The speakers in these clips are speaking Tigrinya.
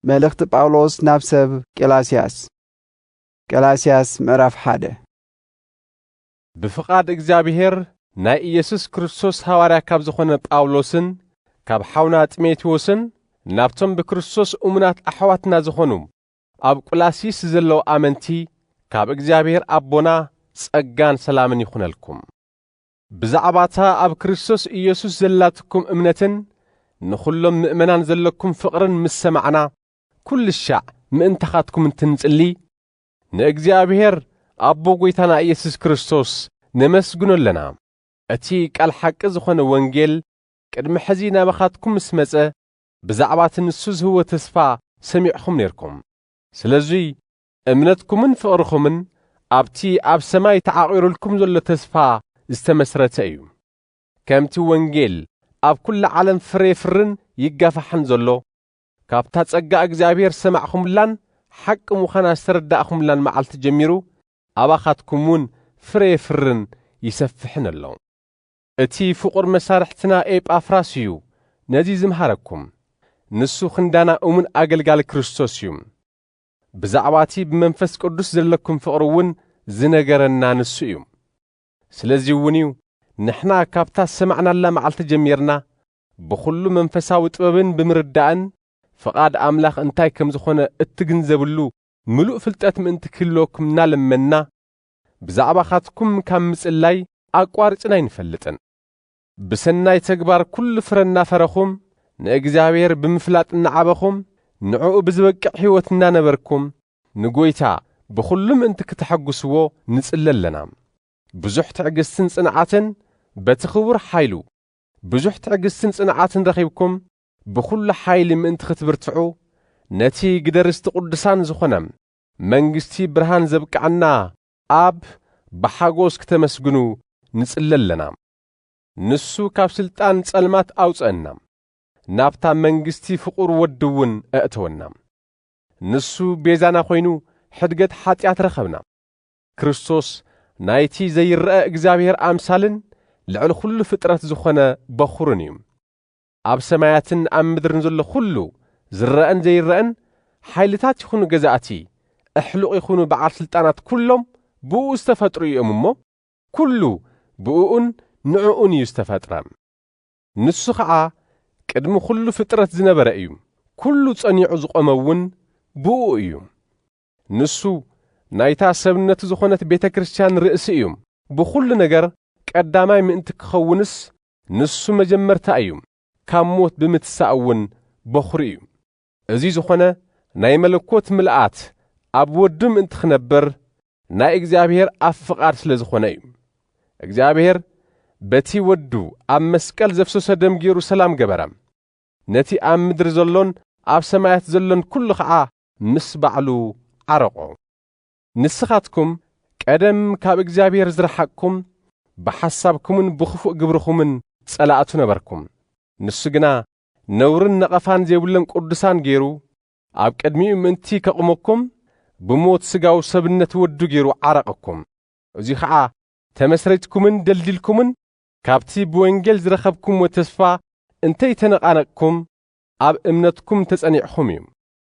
መልእኽቲ ጳውሎስ ናብ ሰብ ቀላስያስ። ቀላስያስ ምዕራፍ ሓደ። ብፍቓድ እግዚኣብሔር ናይ ኢየሱስ ክርስቶስ ሃዋርያ ካብ ዝኾነ ጳውሎስን ካብ ሓውና ጢሞቴዎስን ናብቶም ብክርስቶስ እሙናት ኣሕዋትና ዝኾኑ ኣብ ቁላሲስ ዘለዉ ኣመንቲ ካብ እግዚኣብሔር ኣቦና ጸጋን ሰላምን ይኹነልኩም። ብዛዕባ እታ ኣብ ክርስቶስ ኢየሱስ ዘላትኩም እምነትን ንኹሎም ምእመናን ዘለኩም ፍቕርን ምስ ሰማዕና፣ ኩሉ ሻዕ ምእንታኻትኩም እንትንጽሊ፣ ንእግዚኣብሔር ኣቦ ጐይታና ኢየሱስ ክርስቶስ ነመስግኖ ኣለና። እቲ ቃል ሓቂ ዝኾነ ወንጌል ቅድሚ ሕዚ ናባኻትኩም ምስ መጸ፣ ብዛዕባ እቲ ንሱ ዝህቦ ተስፋ ሰሚዕኹም ኔርኩም። ስለዙይ እምነትኩምን ፍቕርኹምን ኣብቲ ኣብ ሰማይ ተዓቒሩልኩም ዘሎ ተስፋ ዝተመስረተ እዩ። ከምቲ ወንጌል ኣብ ኩላ ዓለም ፍረ የፍርን ይጋፋሕን ዘሎ፣ ካብታ ጸጋ እግዚኣብሔር ዝሰማዕኹምላን ሓቂ ምዃና ዝተረዳእኹምላን መዓልቲ ጀሚሩ፣ ኣባኻትኩም እውን ፍረ የፍርን ይሰፍሕን ኣሎ። እቲ ፍቑር መሳርሕትና ኤጳፍራስ እዩ ነዚ ዝምሃረኩም። ንሱ ክንዳና እሙን ኣገልጋሊ ክርስቶስ እዩ። ብዛዕባ እቲ ብመንፈስ ቅዱስ ዘለኩም ፍቕሪ እውን ዝነገረና ንሱ እዩ። ስለዚ እውን እዩ ንሕና ካብታ ዝሰማዕናላ መዓልቲ ጀሚርና ብኹሉ መንፈሳዊ ጥበብን ብምርዳእን ፍቓድ ኣምላኽ እንታይ ከም ዝኾነ እትግንዘብሉ ምሉእ ፍልጠት ምእንቲ ክህልወኩም እናለመንና፣ ብዛዕባኻትኩም ካብ ምጽላይ ኣቋሪጽና ኣይንፈልጥን። ብሰናይ ተግባር ኩሉ ፍረ እናፈረኹም፣ ንእግዚኣብሔር ብምፍላጥ እናዓበኹም፣ ንዕኡ ብዝበቅዕ ሕይወት እናነበርኩም፣ ንጐይታ ብኹሉ ምእንቲ ክተሐጉስዎ ንጽሊ ኣለና። ብዙሕ ትዕግስትን ጽንዓትን በቲ ክቡር ሓይሉ፣ ብዙሕ ትዕግስትን ጽንዓትን ረኺብኩም፣ ብኹሉ ሓይሊ ምእንቲ ክትብርትዑ፣ ነቲ ግደ ርስቲ ቅዱሳን ዝኾነ መንግስቲ ብርሃን ዘብቅዓና ኣብ ብሓጎስ ክተመስግኑ ንጽሊ ኣለና። ንሱ ካብ ስልጣን ጸልማት ኣውጸአና፣ ናብታ መንግስቲ ፍቑር ወዱ እውን ኣእተወና። ንሱ ቤዛና ኮይኑ ሕድገት ሓጢኣት ረኸብና። ክርስቶስ ናይቲ ዘይረአ እግዚኣብሔር ኣምሳልን ልዕሊ ኩሉ ፍጥረት ዝኾነ በኹርን እዩ። ኣብ ሰማያትን ኣብ ምድርን ዘሎ ኩሉ ዝረአን ዘይረአን ሓይልታት ይኹኑ ገዛእቲ፣ ኣሕሉቕ ይኹኑ በዓል ስልጣናት ኩሎም ብኡ ዝተፈጥሩ እዮም እሞ፣ ኩሉ ብእኡን ንዕኡን እዩ ዝተፈጥረ። ንሱ ኸዓ ቅድሚ ኩሉ ፍጥረት ዝነበረ እዩ። ኩሉ ጸኒዑ ዝቖመ እውን ብኡ እዩ። ንሱ ናይታ ሰብነቱ ዝኾነት ቤተ ክርስቲያን ርእሲ እዩ። ብኹሉ ነገር ቀዳማይ ምእንቲ ክኸውንስ ንሱ መጀመርታ እዩ። ካብ ሞት ብምትሳእ እውን በኹሪ እዩ። እዚ ዝኾነ ናይ መለኮት ምልኣት ኣብ ወዱ ምእንቲ ክነብር ናይ እግዚኣብሔር ኣፍ ፍቓድ ስለ ዝኾነ እዩ። እግዚኣብሔር በቲ ወዱ ኣብ መስቀል ዘፍሰሶ ደም ገይሩ ሰላም ገበረ። ነቲ ኣብ ምድሪ ዘሎን ኣብ ሰማያት ዘሎን ኩሉ ኸዓ ምስ ባዕሉ ዓረቖ። ንስኻትኩም ቀደም ካብ እግዚኣብሔር ዝረሓቅኩም፣ ብሓሳብኩምን ብኽፉእ ግብርኹምን ጸላእቱ ነበርኩም። ንሱ ግና ነውርን ነቐፋን ዘይብሎም ቅዱሳን ገይሩ፣ ኣብ ቅድሚኡ ምእንቲ ከቑመኩም፣ ብሞት ሥጋዊ ሰብነት ወዱ ገይሩ ዓረቐኩም። እዚ ኸዓ ተመስሪትኩምን ደልዲልኩምን ካብቲ ብወንጌል ዝረኸብኩምዎ ተስፋ እንተይተነቓነቕኩም፣ ኣብ እምነትኩም ተጸኒዕኹም እዩ።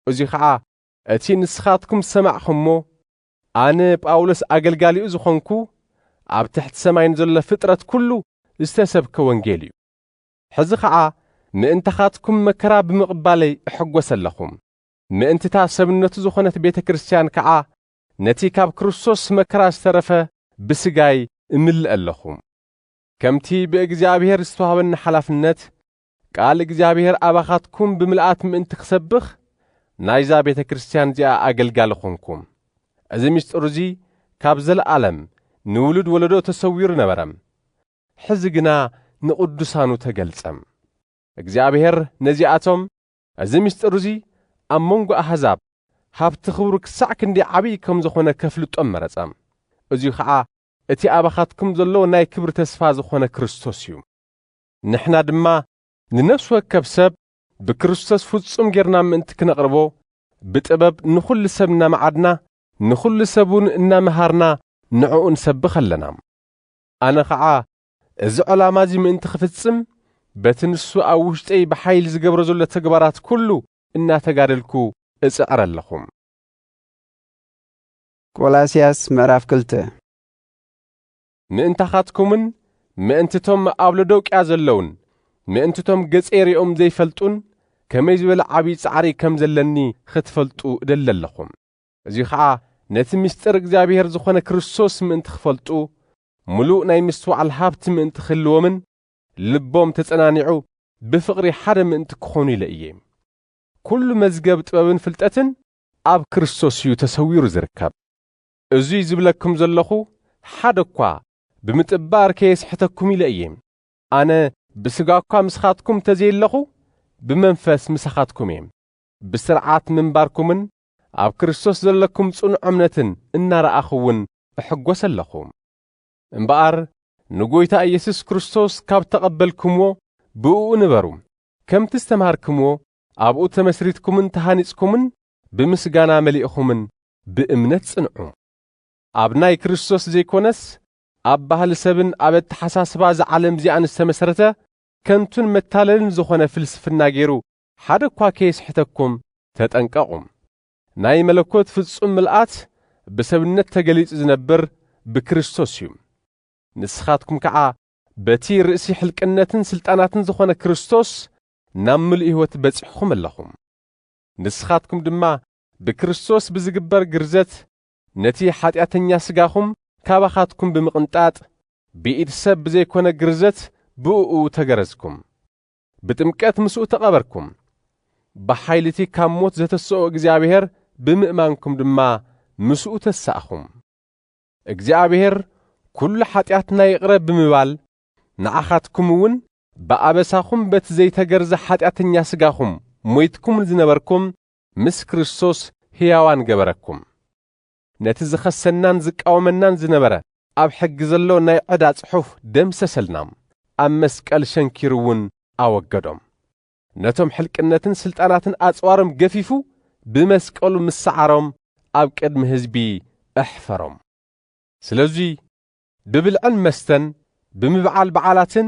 እዚ ኸዓ እቲ ንስኻትኩም ዝሰማዕኹምዎ፣ ኣነ ጳውሎስ ኣገልጋሊኡ ዝኾንኩ፣ ኣብ ትሕቲ ሰማይ ንዘሎ ፍጥረት ኩሉ ዝተሰብከ ወንጌል እዩ። ሕዚ ኸዓ ምእንታኻትኩም መከራ ብምቕባለይ እሕጐስ ኣለኹ። ምእንትታ ሰብነቱ ዝኾነት ቤተ ክርስቲያን ከኣ ነቲ ካብ ክርስቶስ መከራ ዝተረፈ ብስጋይ እምልእ ኣለኹ። ከምቲ ብእግዚኣብሔር ዝተዋህበኒ ሓላፍነት፣ ቃል እግዚኣብሔር ኣባኻትኩም ብምልኣት ምእንቲ ክሰብኽ፣ ናይዛ ቤተ ክርስቲያን እዚኣ ኣገልጋሊ ኾንኩ። እዚ ምስጢር እዚ ካብ ዘለኣለም ንውሉድ ወለዶ ተሰዊሩ ነበረ። ሕዚ ግና ንቕዱሳኑ ተገልጸ። እግዚኣብሔር ነዚኣቶም፣ እዚ ምስጢር እዚ ኣብ መንጎ ኣህዛብ ሃብቲ ክብሩ ክሳዕ ክንደይ ዓብዪ ከም ዝኾነ ከፍልጦም መረጸ። እዚ ኸዓ እቲ ኣባኻትኩም ዘሎ ናይ ክብሪ ተስፋ ዝኾነ ክርስቶስ እዩ። ንሕና ድማ ንነፍሲ ወከፍ ሰብ ብክርስቶስ ፍጹም ጌርና ምእንቲ ክነቕርቦ፣ ብጥበብ ንኹሉ ሰብ እናመዓድና፣ ንኹሉ ሰብ እውን እናመሃርና ንዕኡ ንሰብኽ ኣለና። ኣነ ኸዓ እዚ ዕላማ እዚ ምእንቲ ክፍጽም፣ በቲ ንሱ ኣብ ውሽጠይ ብሓይሊ ዝገብሮ ዘሎ ተግባራት ኩሉ እናተጋደልኩ እጽዕር ኣለኹ። ቆላስያስ ምዕራፍ ክልተ። ምእንታኻትኩምን ምእንትቶም ኣብ ሎዶቅያ ዘለውን፣ ምእንትቶም ገጸይ ርእዮም ዘይፈልጡን፣ ከመይ ዝበለ ዓብዪ ጻዕሪ ከም ዘለኒ ኽትፈልጡ እደሊ ኣለኹ። እዚ ኸዓ ነቲ ምስጢር እግዚኣብሔር ዝኾነ ክርስቶስ ምእንቲ ኽፈልጡ፣ ምሉእ ናይ ምስትውዓል ሃብቲ ምእንቲ ክህልዎምን፣ ልቦም ተጸናኒዑ ብፍቕሪ ሓደ ምእንቲ ክኾኑ ኢለ እየ። ኩሉ መዝገብ ጥበብን ፍልጠትን ኣብ ክርስቶስ እዩ ተሰዊሩ ዝርከብ። እዙይ ዝብለኩም ዘለኹ፣ ሓደ እኳ ብምጥባር ከየስሕተኩም ኢለ እየ። ኣነ ብስጋ እኳ ምስኻትኩም ተዘየለኹ፣ ብመንፈስ ምሳኻትኩም እየ። ብስርዓት ምንባርኩምን ኣብ ክርስቶስ ዘለኩም ጽኑዕ እምነትን እናረኣኹ እውን እሕጎስ ኣለኹ። እምበኣር ንጎይታ ኢየሱስ ክርስቶስ ካብ ተቐበልኩምዎ ብእኡ ንበሩ። ከምቲ ዝተምሃርክምዎ ኣብኡ ተመስሪትኩምን ተሃኒጽኩምን ብምስጋና መሊእኹምን ብእምነት ጽንዑ። ኣብ ናይ ክርስቶስ ዘይኮነስ ኣብ ባህሊ ሰብን ኣብ ኣተሓሳስባ እዛ ዓለም እዚኣን ዝተመስረተ ከንቱን መታለልን ዝኾነ ፍልስፍና ገይሩ ሓደ እኳ ከየስሕተኩም ተጠንቀቑ። ናይ መለኮት ፍጹም ምልኣት ብሰብነት ተገሊጹ ዝነብር ብክርስቶስ እዩ። ንስኻትኩም ከዓ በቲ ርእሲ ሕልቅነትን ስልጣናትን ዝኾነ ክርስቶስ ናብ ምሉእ ህይወት በጺሕኹም ኣለኹም። ንስኻትኩም ድማ ብክርስቶስ ብዝግበር ግርዘት ነቲ ሓጢኣተኛ ስጋኹም ካባኻትኩም ብምቕንጣጥ፣ ብኢድ ሰብ ብዘይኮነ ግርዘት ብእኡ ተገረዝኩም። ብጥምቀት ምስኡ ተቐበርኩም። ብሓይሊ እቲ ካብ ሞት ዘተስኦ እግዚኣብሔር ብምእማንኩም ድማ ምስኡ ተሳእኹም። እግዚኣብሔር ኩሉ ሓጢኣትና ይቕረ ብምባል፣ ንዓኻትኩም እውን ብኣበሳኹም በቲ ዘይተገርዘ ሓጢኣተኛ ስጋኹም ሞይትኩም ዝነበርኩም ምስ ክርስቶስ ሕያዋን ገበረኩም። ነቲ ዝኸሰናን ዝቃወመናን ዝነበረ ኣብ ሕጊ ዘሎ ናይ ዕዳ ጽሑፍ ደምሰሰልና፣ ኣብ መስቀል ሸንኪሩ እውን ኣወገዶም። ነቶም ሕልቅነትን ስልጣናትን ኣጽዋሮም ገፊፉ ብመስቀሉ ምስ ሰዓሮም ኣብ ቅድሚ ህዝቢ ኣሕፈሮም። ስለዙይ ብብልዕን መስተን ብምብዓል በዓላትን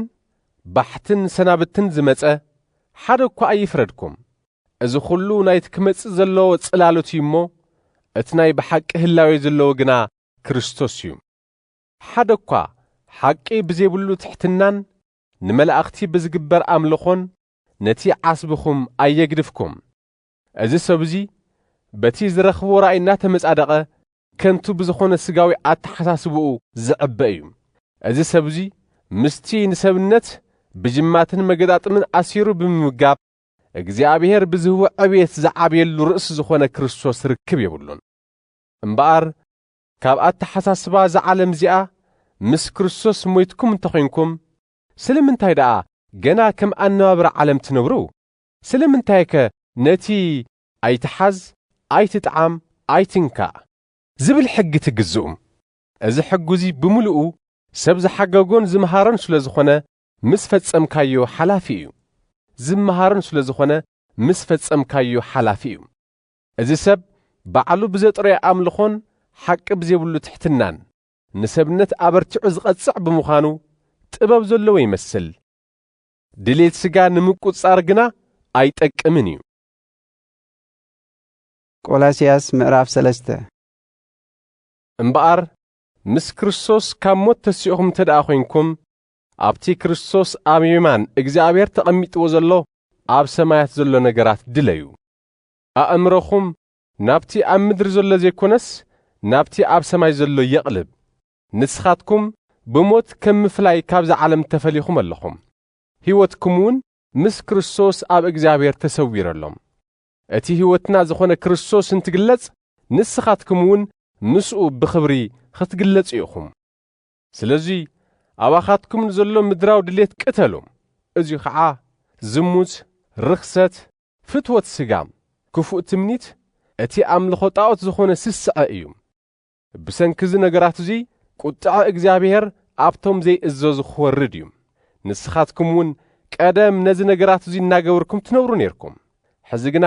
ባሕትን ሰናብትን ዝመጸ ሓደ እኳ ኣይፍረድኩም። እዚ ኹሉ ናይቲ ክመጽእ ዘለዎ ጽላሎት እዩ እሞ፣ እቲ ናይ ብሓቂ ህላዌ ዘለዎ ግና ክርስቶስ እዩ። ሓደ እኳ ሓቂ ብዘይብሉ ትሕትናን ንመላእኽቲ ብዝግበር ኣምልኾን ነቲ ዓስብኹም ኣየግድፍኩም። እዚ ሰብ እዚ በቲ ዝረኽቦ ራእይ እናተመጻደቐ ከንቱ ብዝኾነ ስጋዊ ኣተሓሳስብኡ ዝዕበ እዩ። እዚ ሰብ እዚ ምስቲ ንሰብነት ብጅማትን መገጣጥምን ኣሲሩ ብምምጋብ እግዚኣብሔር ብዝህቦ ዕብየት ዝዓብየሉ ርእሲ ዝኾነ ክርስቶስ ርክብ የብሉን። እምበኣር ካብ ኣተሓሳስባ እዛ ዓለም እዚኣ ምስ ክርስቶስ ሞይትኩም እንተኾይንኩም፣ ስለምንታይ ደኣ ገና ከም ኣነባብራ ዓለም ትነብሩ? ስለምንታይከ ነቲ "ኣይትሓዝ፣ ኣይትጥዓም፣ ኣይትንካእ" ዝብል ሕጊ ትግዝኡ? እዚ ሕጉ እዚ ብምሉኡ ሰብ ዝሓገጎን ዝመሃሮን ስለ ዝኾነ ምስ ፈጸምካዮ ሓላፊ እዩ። ዝመሃሮን ስለ ዝኾነ ምስ ፈጸምካዮ ሓላፊ እዩ። እዚ ሰብ ባዕሉ ብዘጥረዮ ኣምልኾን ሓቂ ብዘይብሉ ትሕትናን ንሰብነት ኣበርቲዑ ዝቐጽዕ ብምዃኑ ጥበብ ዘለዎ ይመስል። ድሌት ስጋ ንምቁጽጻር ግና ኣይጠቅምን እዩ። ቆላስያስ ምዕራፍ ሰለስተ። እምበኣር ምስ ክርስቶስ ካብ ሞት ተሲእኹም እንተ ደኣ ኾይንኩም፣ ኣብቲ ክርስቶስ ኣብ የማን እግዚኣብሔር ተቐሚጥዎ ዘሎ ኣብ ሰማያት ዘሎ ነገራት ድለዩ። ኣእምሮኹም ናብቲ ኣብ ምድሪ ዘሎ ዘይኮነስ ናብቲ ኣብ ሰማይ ዘሎ የቕልብ። ንስኻትኩም ብሞት ከም ምፍላይ ካብዛ ዓለም ተፈሊኹም ኣለኹም። ህይወትኩም እውን ምስ ክርስቶስ ኣብ እግዚኣብሔር ተሰዊሩ ኣሎ። እቲ ህይወትና ዝኾነ ክርስቶስ እንትግለጽ፣ ንስኻትኩም እውን ምስኡ ብኽብሪ ኽትግለጹ ኢኹም። ስለዚ ኣባኻትኩም ንዘሎ ምድራዊ ድሌት ቅተሉ። እዚ ኸዓ ዝሙት፣ ርኽሰት፣ ፍትወት ስጋ፣ ክፉእ ትምኒት፣ እቲ ኣምልኾ ጣኦት ዝኾነ ስስዐ እዩ። ብሰንኪ እዚ ነገራት እዚ ቁጥዐ እግዚኣብሔር ኣብቶም ዘይእዘዙ ክወርድ እዩ። ንስኻትኩም እውን ቀደም ነዚ ነገራት እዚ እናገበርኩም ትነብሩ ነይርኩም። ሕዚ ግና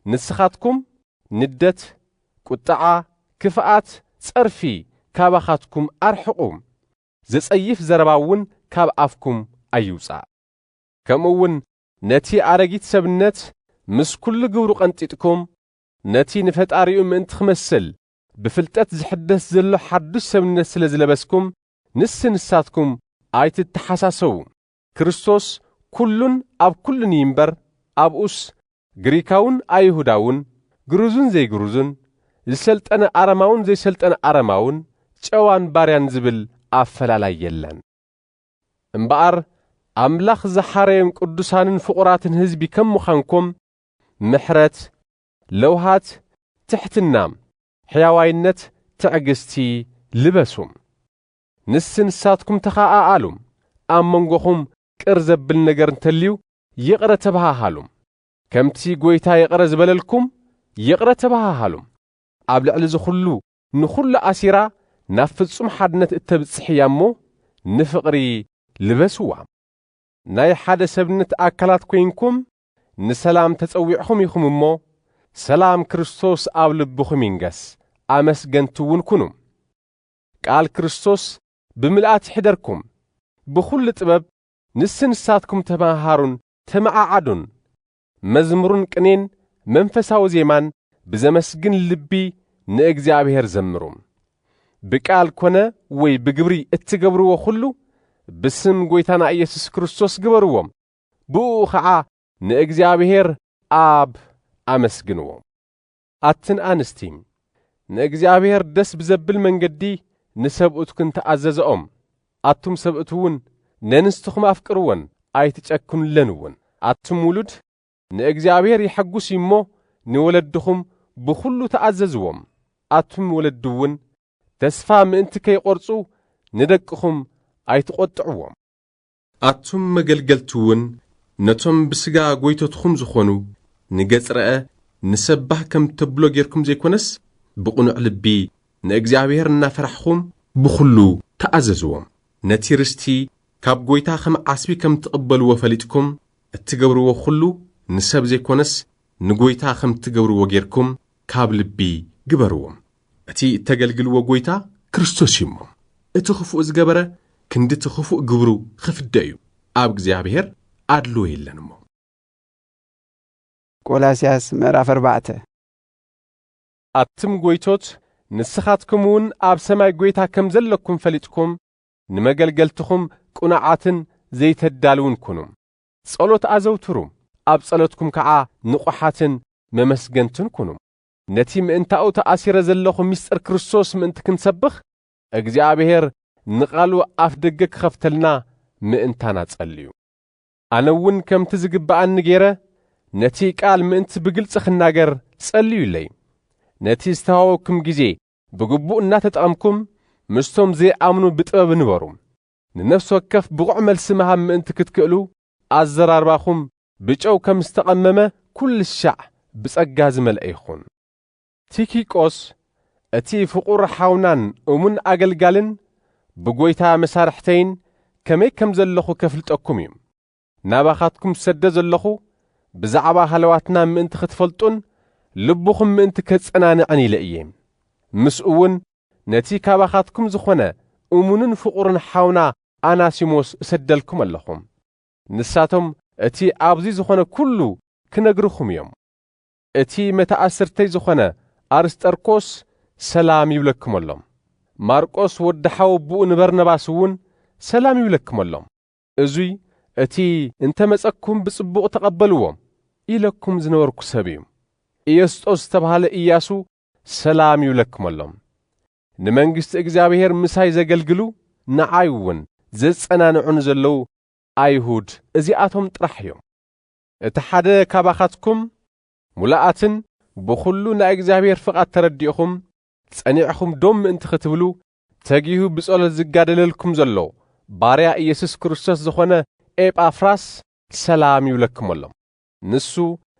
ንስኻትኩም ንደት፣ ቁጥዓ፣ ክፍኣት፣ ጸርፊ ካባኻትኩም ኣርሕቑ። ዘጸይፍ ዘረባ እውን ካብ ኣፍኩም ኣይውጻእ። ከምኡ እውን ነቲ ኣረጊት ሰብነት ምስ ኩሉ ግብሩ ቀንጢጥኩም፣ ነቲ ንፈጣሪኡ ምእንቲ ክመስል ብፍልጠት ዝሕደስ ዘሎ ሓዱሽ ሰብነት ስለ ዝለበስኩም፣ ንስ ንሳትኩም ኣይትተሓሳሰቡ። ክርስቶስ ኩሉን ኣብ ኩሉን እዩ እምበር፣ ኣብኡስ ግሪካውን ኣይሁዳውን፣ ግሩዝን ዘይግሩዝን፣ ዝሰልጠነ ኣረማውን ዘይሰልጠነ ኣረማውን፣ ጨዋን ባርያን ዝብል ኣፈላላይ የለን። እምበኣር፣ ኣምላኽ ዝሓረዮም ቅዱሳንን ፍቑራትን ህዝቢ ከም ምዃንኩም፣ ምሕረት፣ ለውሃት፣ ትሕትና፣ ሕያዋይነት፣ ትዕግስቲ ልበሱ። ንስ ንሳትኩም ተኻኣኣሉ፣ ኣብ መንጎኹም ቅር ዘብል ነገር እንተልዩ ይቕረ ተባሃሃሉ። ከምቲ ጐይታ ይቕረ ዝበለልኩም ይቕረ ተባሃሃሉ። ኣብ ልዕሊ እዚ ኹሉ ንኹሉ ኣሲራ ናብ ፍጹም ሓድነት እተብጽሕ እያ እሞ፣ ንፍቕሪ ልበስዋ። ናይ ሓደ ሰብነት ኣካላት ኮይንኩም ንሰላም ተጸዊዕኹም ኢኹም እሞ፣ ሰላም ክርስቶስ ኣብ ልብኹም ይንገስ፣ ኣመስገንቲ እውን ኩኑ። ቃል ክርስቶስ ብምልኣት ይሕደርኩም። ብኹሉ ጥበብ ንስ ንሳትኩም ተመሃሃሩን ተመዓዓዱን። መዝሙርን ቅኔን መንፈሳዊ ዜማን ብዘመስግን ልቢ ንእግዚኣብሔር ዘምሩ። ብቃል ኮነ ወይ ብግብሪ እትገብርዎ ኩሉ ብስም ጐይታና ኢየሱስ ክርስቶስ ግበርዎ። ብእኡ ኸዓ ንእግዚኣብሔር ኣብ ኣመስግንዎ። ኣትን ኣንስቲ፣ ንእግዚኣብሔር ደስ ብዘብል መንገዲ ንሰብኡትክን ተኣዘዝኦም። ኣቱም ሰብኡት እውን ነንስትኹም ኣፍቅርወን፣ ኣይትጨክኑለን እውን። ኣቱም ውሉድ፣ ንእግዚኣብሔር የሐጉስ እዩ እሞ፣ ንወለድኹም ብኹሉ ተኣዘዝዎም። ኣቱም ወለዲ እውን፣ ተስፋ ምእንቲ ከይቖርጹ፣ ንደቅኹም ኣይትቖጥዕዎም። ኣቱም መገልገልቲ እውን፣ ነቶም ብስጋ ጐይቶትኹም ዝኾኑ፣ ንገጽ ረአ፣ ንሰብ ባህ ከም ተብሎ ጌርኩም ዘይኮነስ፣ ብቕኑዕ ልቢ ንእግዚኣብሔር እናፈራሕኹም ብኹሉ ተኣዘዝዎም። ነቲ ርስቲ ካብ ጐይታ ከም ዓስቢ ከም ትቕበልዎ ፈሊጥኩም፣ እትገብርዎ ኹሉ ንሰብ ዘይኮነስ ንጐይታ ከም ትገብርዎ ጌርኩም ካብ ልቢ ግበርዎ። እቲ እተገልግልዎ ጐይታ ክርስቶስ እዩ እሞ፣ እቲ ኽፉእ ዝገበረ ክንዲ እቲ ኽፉእ ግብሩ ኽፍደ እዩ። ኣብ እግዚኣብሔር ኣድልዎ የለን እሞ። ቆላስያስ ምዕራፍ ኣርባዕተ። ኣቱም ጐይቶት፣ ንስኻትኩም እውን ኣብ ሰማይ ጐይታ ከም ዘለኩም ፈሊጥኩም፣ ንመገልገልትኹም ቅኑዓትን ዘይተዳልውን ኩኑ። ጸሎት ኣዘውትሩ፣ ኣብ ጸሎትኩም ከኣ ንቑሓትን መመስገንትን ኩኑ። ነቲ ምእንታኡ ተኣሲረ ዘለኹ ምስጢር ክርስቶስ ምእንቲ ክንሰብኽ፣ እግዚኣብሔር ንቓሉ ኣፍ ደገ ክኸፍተልና ምእንታና ጸልዩ። ኣነ እውን ከምቲ ዝግብኣኒ ገይረ ነቲ ቃል ምእንቲ ብግልጺ ክናገር ጸልዩለይ። ነቲ ዝተዋወቅኩም ግዜ ብግቡእ እናተጠቐምኩም፣ ምስቶም ዘይኣምኑ ብጥበብ ንበሩ። ንነፍሲ ወከፍ ብቑዕ መልሲ ምሃብ ምእንቲ ክትክእሉ፣ ኣዘራርባኹም ብጨው ከም ዝተቐመመ ኩሉ ሻዕ ብጸጋ ዝመልአ ይኹን። ቲኪቆስ፣ እቲ ፍቑር ሓውናን እሙን ኣገልጋልን ብጐይታ መሳርሕተይን ከመይ ከም ዘለኹ ከፍልጠኩም እዩ። ናባኻትኩም ዝሰደ ዘለኹ፣ ብዛዕባ ሃለዋትና ምእንቲ ክትፈልጡን ልብኹም ምእንቲ ከጸናንዕን ኢለ እየ። ምስኡ እውን ነቲ ካባኻትኩም ዝኾነ እሙንን ፍቑርን ሓውና ኣናሲሞስ እሰደልኩም ኣለኹ። ንሳቶም እቲ ኣብዚ ዝኾነ ኩሉ ክነግርኹም እዮም። እቲ መተኣስርተይ ዝኾነ ኣርስጠርኮስ ሰላም ይብለኩም ኣሎ። ማርቆስ ወዲ ሓወቦኡ ንበርነባስ እውን ሰላም ይብለኩም ኣሎ። እዙይ እቲ እንተ መጸኩም ብጽቡቕ ተቐበልዎ ኢለኩም ዝነበርኩ ሰብ እዩ። ኢየስጦስ ዝተባህለ ኢያሱ ሰላም ይብለኩም ኣሎ። ንመንግስቲ እግዚኣብሔር ምሳይ ዘገልግሉ ንዓይ እውን ዘጸናንዑኒ ዘለዉ ኣይሁድ እዚኣቶም ጥራሕ እዮም። እቲ ሓደ ካባኻትኩም ሙሉኣትን ብኹሉ ናይ እግዚኣብሔር ፍቓድ ተረዲእኹም ጸኒዕኹም ደው ምእንቲ ክትብሉ ተጊሁ ብጸሎት ዝጋደለልኩም ዘሎ ባርያ ኢየሱስ ክርስቶስ ዝኾነ ኤጳፍራስ ሰላም ይብለኩም ኣሎ። ንሱ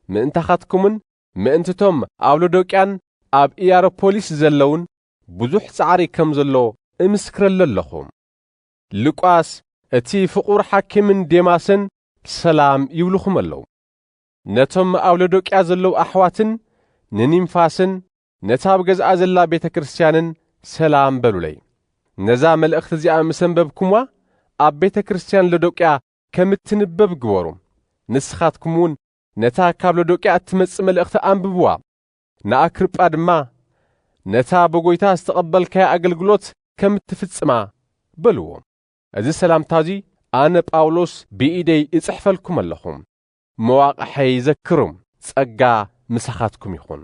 ምእንታኻትኩምን ምእንትቶም ኣብ ሎዶቅያን ኣብ ኢያሮፖሊስ ዘለውን ብዙሕ ጻዕሪ ከም ዘሎ እምስክረሉ ኣለኹ። ሉቃስ እቲ ፍቑር ሓኪምን ዴማስን ሰላም ይብልኹም ኣለዉ። ነቶም ኣብ ሎዶቅያ ዘለዉ ኣሕዋትን ንኒምፋስን ነታ ኣብ ገዝኣ ዘላ ቤተ ክርስትያንን ሰላም በሉለይ። ነዛ መልእኽቲ እዚኣ ምስ ኣንበብኩምዋ፣ ኣብ ቤተ ክርስትያን ሎዶቅያ ከም እትንበብ ግበሩ። ንስኻትኩም እውን ነታ ካብ ሎዶቅያ እትመጽእ መልእኽቲ ኣንብብዋ። ንኣክርጳ ድማ፣ ነታ ብጎይታ ዝተቐበልካያ ኣገልግሎት ከም እትፍጽማ በልዎ። እዚ ሰላምታ እዚ ኣነ ጳውሎስ ብኢደይ እጽሕፈልኩም ኣለኹ። መዋቕሐይ ዘክሩ። ጸጋ ምሳኻትኩም ይኹን።